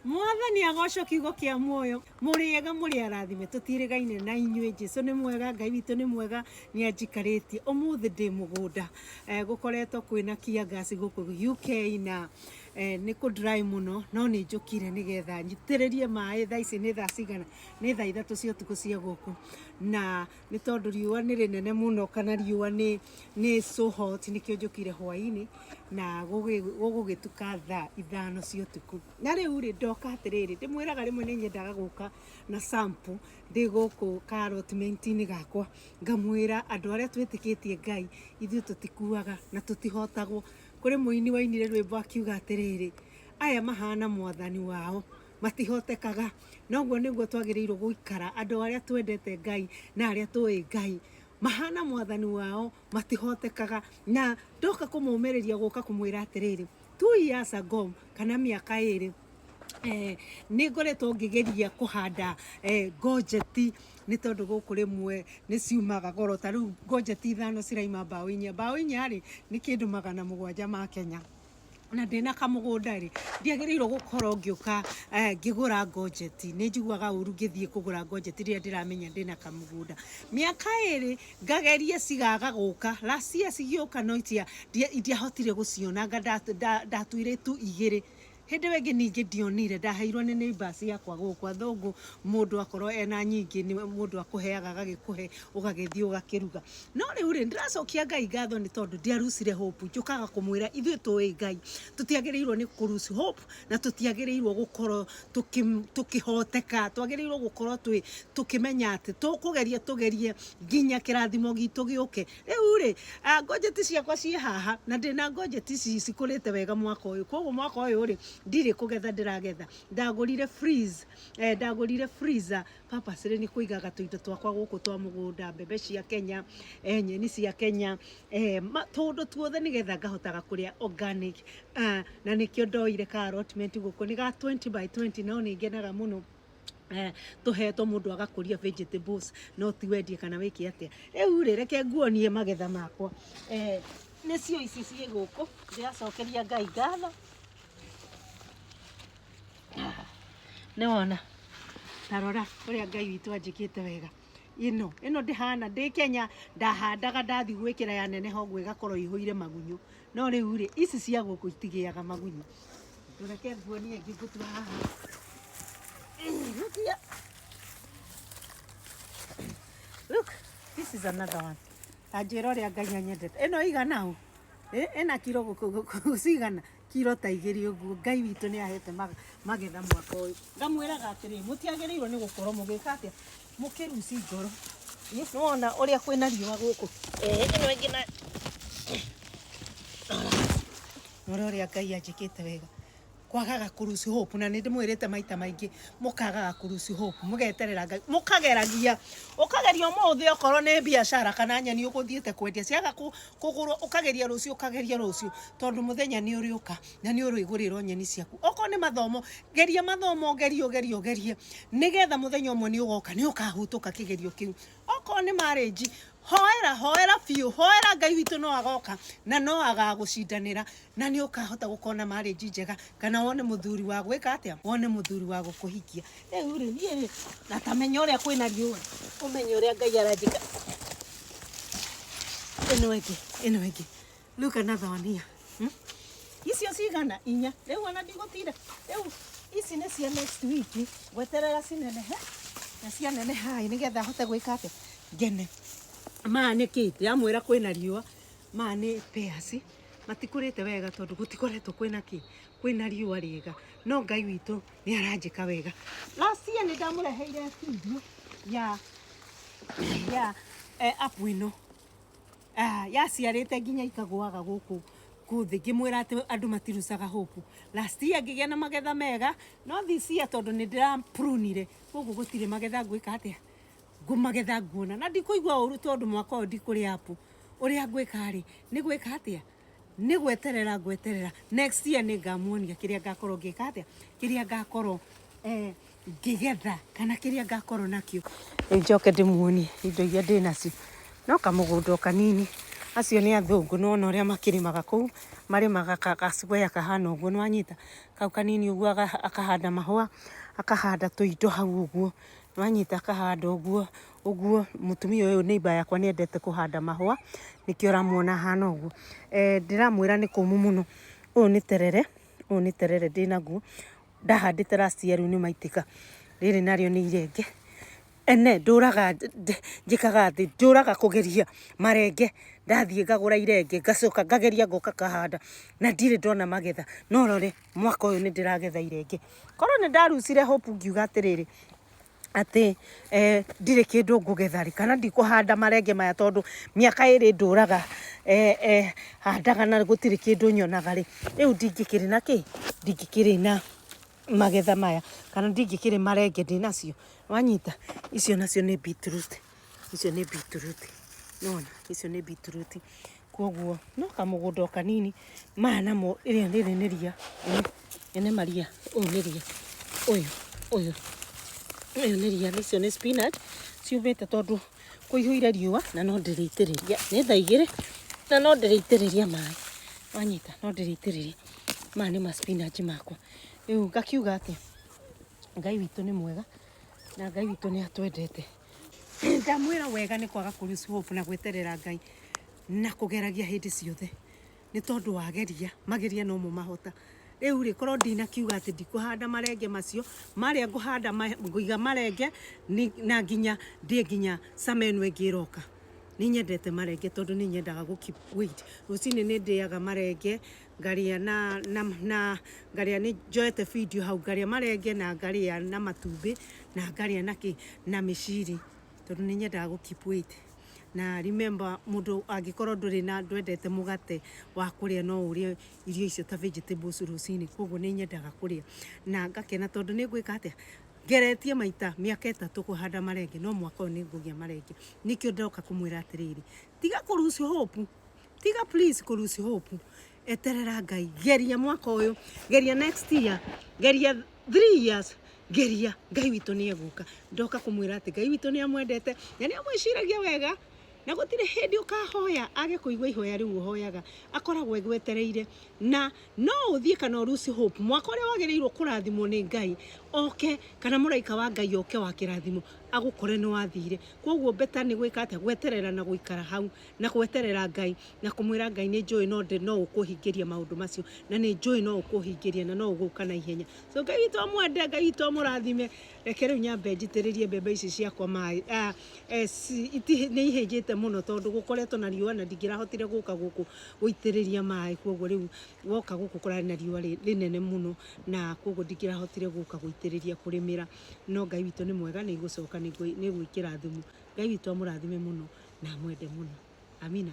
Mwathani agocwo kiugo kĩa muoyo. Mũrĩega mũrĩ arathime tũtirĩgaine na inyuĩ. Jesu nĩ mwega, Ngai witũ nĩ mwega, nĩ anjikarĩtie. Ũmũthĩ ndĩ mũgũnda. Gũkoretwo kwĩna kia gas gũkũ UK na nĩ kũ dry mũno, no nĩ njũkire nĩgetha nyitĩrĩrie maĩ. Thaa ici nĩ thaa cigana? Nĩ thaa 3 cia ũtukũ cia gũkũ. Na nĩ tondũ riũa nĩ rĩnene mũno kana riũa nĩ so hot nĩkĩo njũkire hwaĩ-inĩ na gũgũgĩtuka thaa 5 cia ũtukũ. Na rĩu rĩ, ndoka atĩrĩrĩ, ndĩmwĩraga rĩmwe nĩ nyendaga gũka na sample ndĩ gũkũ ka allotment-inĩ gakwa, ngamwĩra andũ arĩa twĩtĩkĩtie Ngai, ithuĩ tũtikuaga na tũtihotagwo. Kũrĩ mũini wainire rwĩmbo akiuga atĩrĩrĩ, aya mahana mwathani wao, matihotekaga. Na ũguo nĩguo twagĩrĩirwo gũikara, andũ arĩa twendete Ngai na arĩa tũĩ Ngai, mahana mwathani wao, matihotekaga. Na ndoka kũmũmĩrĩria gũka kũmwĩra atĩrĩrĩ, 2 years ago kana mĩaka 2, nĩ ngoretwo ngĩgeria kũhanda courgette nĩ tondũ gũkũ rĩmwe nĩ ciumaga goro. Ta rĩu courgette 5 ciraima mbaũ 4. Mbaũ 4 rĩ, nĩ kĩndũ 700 ma Kenya. Na ndĩna kamũgũnda rĩ, ndiagĩrĩirwo gũkorwo ngĩũka ngĩgũra courgette. Nĩ njiguaga ũru ngĩthiĩ kũgũra courgette rĩrĩa ndĩramenya ndĩna kamũgũnda. Mĩaka 2 ngageria cigaga gũka. Last year cigĩũka no ndiahotire gũciona, anga ndatuire tu 2. Hĩndĩ ĩyo ĩngĩ ningĩ ndionire, ndaheirwo nĩ neighbours akwa gũkũ athũngũ, mũndũ akorwo ena nyingĩ nĩ mũndũ akũheaga agagĩkũhe ũgagĩthiĩ ũgakĩruga. No rĩu rĩ, ndĩracokia Ngai ngatho nĩ tondũ ndiarucire hope. Njũkaga kũmwĩra ithuĩ tũĩ Ngai, tũtiagĩrĩirwo nĩ kũ lose hope na tũtiagĩrĩirwo gũkorwo tũkĩhoteka. Twagĩrĩirwo gũkorwo twĩ tũkĩmenya atĩ tũkũgeria tũgerie nginya kĩrathimo gitũ gĩũke. Rĩu rĩ, courgette ciakwa ciĩ haha na ndĩna courgette ici cikũrĩte wega mwaka ũyũ. Koguo mwaka ũyũ rĩ, ndirĩ kũgetha ndĩragetha. Ndagũrire freeze, ndagũrire freezer purposely nĩ kũigaga tũindo twakwa gũkũ twa mũgũnda, mbembe cia Kenya, nyeni cia Kenya, tũũndũ tuothe nĩgetha ngahotaga kũrĩa organic. Na nĩkĩo ndoire ka allotment gũkũ, nĩ ga 20 by 20 no nĩ ngenaga mũno. Tũhetwo mũndũ agakũria vegetables no ti wendie kana wĩke atĩa. Rĩu rĩ, reke nguonie magetha makwa. Nĩcio ici ciĩ gũkũ, ndĩracokeria Ngai ngatho. Nĩ wona, ta rora ũrĩa Ngai witũ anjĩkĩte wega. Ĩno ndĩhana, ndĩ Kenya ndahandaga ndathiĩ gwĩkĩra yaneneha ũguo ĩgakorwo ĩihũire magunyũ. No rĩu rĩ, ici cia gũkũ itigĩaga magunyũ. Reke nguonie ĩngĩ ngũtua haha. Look here. Look, this is another one. Ta njĩra ũrĩa Ngai anyendete. Ĩno ĩigana ũ? Ĩna kiro cigana? Kiro ta 2 ũguo. Ngai witũ nĩ ahete magetha mwaka ũyũ. Ngamwĩraga atĩrĩrĩ, mũtiagĩrĩirwo nĩ gũkorwo mũgĩka atĩa? Mũkĩruci ngoro. Nĩ wona ũrĩa kwĩna riũa gũkũ. Ĩno ĩngĩ na rora ũrĩa Ngai anjĩkĩte wega. Kwagaga kũ lose hope, na nĩ ndĩmwĩrĩte maita maingĩ, mũkagaga kũ lose hope, mũgeterera Ngai, mũkageragia, ũkageria ũmũthĩ okorwo nĩ biacara kana nyeni ũgũthiĩte kwendia ciaga kũgũrwo, ũkageria rũciũ, ũkageria rũciũ, tondũ mũthenya nĩ ũrĩũka na nĩ ũrĩgũrĩrwo nyeni ciaku. Okorwo nĩ mathomo, geria mathomo, ũgerie, ũgerie, ũgerie, nĩgetha mũthenya ũmwe nĩ ũgoka, nĩ ũkahũtũka kĩgerio kĩu. Okorwo nĩ marriage, hoera, hoera biũ, hoera Ngai witũ no agoka na no agagũcindanĩra na nĩ ũkahota gũkorwo na marriage njega, kana wone mũthuri wa gwĩka atĩa, wone mũthuri wa gũkũhikia. Rĩu rĩ, niĩ rĩ, na ta menya ũrĩa kwĩna riũa, ũmenye ũrĩa Ngai aranjĩka. Ĩno ĩngĩ, ĩno ĩngĩ. Look another one here. Icio cigana? 4. Rĩu ona ndigũtinda. Rĩu ici nĩ cia next week, ngweterera cinenehe, na cianeneha ĩ, nĩgetha hote gwĩka atĩa? Ngene. Maya nĩ kĩ? Ndĩramwĩra kwĩna riũa. Maya nĩ pears, matikũrĩte wega tondũ gũtikoretwo kwĩna kĩ? Kwĩna riũa rĩega. No Ngai witũ nĩ aranjĩka wega. Last year nĩ ndamũreheire video ya apple ĩno. Yaciarĩte nginya ikagũaga gũkũ thĩ, ngĩmwĩra atĩ andũ matirucaga hope. Last year ngĩgĩa na magetha mega, no this year tondũ nĩ ndĩra-prunire, koguo gũtirĩ magetha ngwĩka atĩa? Ngũmagetha nguona. Na ndikũigua ũru tondũ mwaka ũyũ ndikũrĩa apple. Ũrĩa ngwĩka rĩ, nĩ gwĩka atĩa? Nĩ gweterera ngweterera. Next year nĩ ngamuonia kĩrĩa ngakorwo ngĩka atĩa? Kĩrĩa ngakorwo ngĩgetha kana kĩrĩa ngakorwo nakĩo. Rĩu njoke ndĩmuonie indo iria ndĩnacio. No kamũgũnda o kanini. Acio nĩ athũngũ, nĩwona ũrĩa makĩrĩmaga kũu, marĩmaga gacigwea kahana ũguo, nĩwanyita, kau kanini ũguo akahanda mahũa, akahanda tũindo hau ũguo, nĩwanyita, akahanda ũguo ũguo. Mũtumia ũyũ neighbour yakwa nĩ endete kũhanda mahũa, nĩkĩo ũramuona ahana ũguo. Ndĩramwĩra nĩ kũmũ mũno. Ũyũ nĩ terere, ũyũ nĩ terere ndĩnaguo, ndahandĩte last year rĩu nĩ maitĩka. Rĩrĩ narĩo nĩ irenge. Ene ndũraga njĩkaga atĩ ndũraga kũgeria marenge, ndathiĩ ngagũra irenge ngacoka ngageria ngoka ngahanda na ndirĩ ndona magetha. No rore mwaka ũyũ nĩ ndĩragetha irenge. Korwo nĩ ndarucire hope ngiuga atĩrĩrĩ, atĩ ndirĩ kĩndũ ngũgetha rĩ, kana ndikũhanda marenge maya tondũ mĩaka ĩrĩ ndũraga handaga na gũtirĩ kĩndũ nyonaga rĩ, rĩu ndingĩkĩrĩ na kĩ? Ndingĩkĩrĩ na magetha maya kana ndingĩkĩrĩ marenge ndĩnacio. Wanyita? Icio nacio nĩ beetroot, icio nĩ beetroot, nĩwona icio nĩ beetroot. Koguo no kamũgũnda o kanini, maya namo rĩrĩ rĩrĩ nĩ ria, ene maria, ũyũ nĩ ria, ũyũ ũyũ ũyũ nĩ ria, icio nĩ spinach ciumĩte tondũ kũihũire riũa na no ndĩrĩitĩrĩria, nĩ thaa 2 na no ndĩrĩitĩrĩria maĩ, wanyita, no ndĩrĩitĩrĩria. Maya nĩ ma spinach makwa. Rĩu ngakiuga atĩ Ngai witũ nĩ mwega na Ngai witũ nĩ atwendete. Ndamwĩra wega nĩ kwaga kũ lose hope na gweterera Ngai na kũgeragia hĩndĩ ciothe, nĩ tondũ wageria mageria nomo mahota. Rĩu rĩ, korwo ndinakiuga atĩ ndikũhanda marenge macio, marĩa ngũhanda ngũiga marenge na nginya ndĩe nginya summer ĩno ĩngĩ ĩroka. Nĩ nyendete marenge tondũ nĩ nyendaga gũ keep weight. Rũcinĩ nĩ ndĩaga marenge, ngarĩa na na na ngarĩa, nĩ njoete video hau, ngarĩa marenge na ngarĩa na matumbĩ na ngarĩa na kĩ na mĩciri, tondũ nĩ nyendaga gũ keep weight. Na remember, mũndũ angĩkorwo ndũrĩ na ndwendete mũgate wa kũrĩa, no ũrĩe irio icio ta vegetables rũcinĩ. Koguo nĩ nyendaga kũrĩa na ngakena tondũ nĩ ngwĩka atĩa, ngeretie maita mĩaka 3 kũhanda marenge, no mwaka ũyũ nĩ ngũgĩa marenge. Nĩkĩo ndoka kũmwĩra atĩrĩrĩ, tiga kũ lose hope, tiga please kũ lose hope, eterera Ngai, geria mwaka ũyũ, geria next year, geria 3 years, geria, Ngai witũ nĩ egũka. Ndoka kũmwĩra atĩ Ngai witũ nĩ amwendete na nĩ amwĩciragia wega, na gũtirĩ hĩndĩ ũkahoya age kũigua ihoya rĩu ũhoyaga, akoragwo egwetereire. Na no ũthiĩ kana ũ lose hope mwaka ũrĩa wagĩrĩirwo kũrathimwo nĩ Ngai oke, kana mũraika wa Ngai oke wa kĩrathimo agũkore nĩ wathire. Koguo better nĩ gwĩka atĩa? Gweterera na gũikara hau na gweterera Ngai na kũmwĩra Ngai, nĩ njũĩ no ũkũhingĩria maũndũ macio, na nĩ njũĩ no ũkũhingĩria na no ũgũka na ihenya. So Ngai witũ amwende, Ngai witũ amũrathime. Reke rĩu nyambe njitĩrĩrie mbembe ici ciakwa maĩ. Nĩ ihĩnjĩte mũno tondũ gũkoretwo na riũa na ndingĩrahotire gũka gũkũ gũitĩrĩria maĩ. Koguo rĩu woka gũkũ kũrarĩ na riũa rĩnene mũno, na koguo ndingĩrahotire gũka gũitĩrĩria kũrĩmĩra. No Ngai witũ nĩ mwega, nĩ igũcoka, nĩ gwĩkĩra thumu. Ngai witũ amũrathime mũno na amwende mũno. Amina.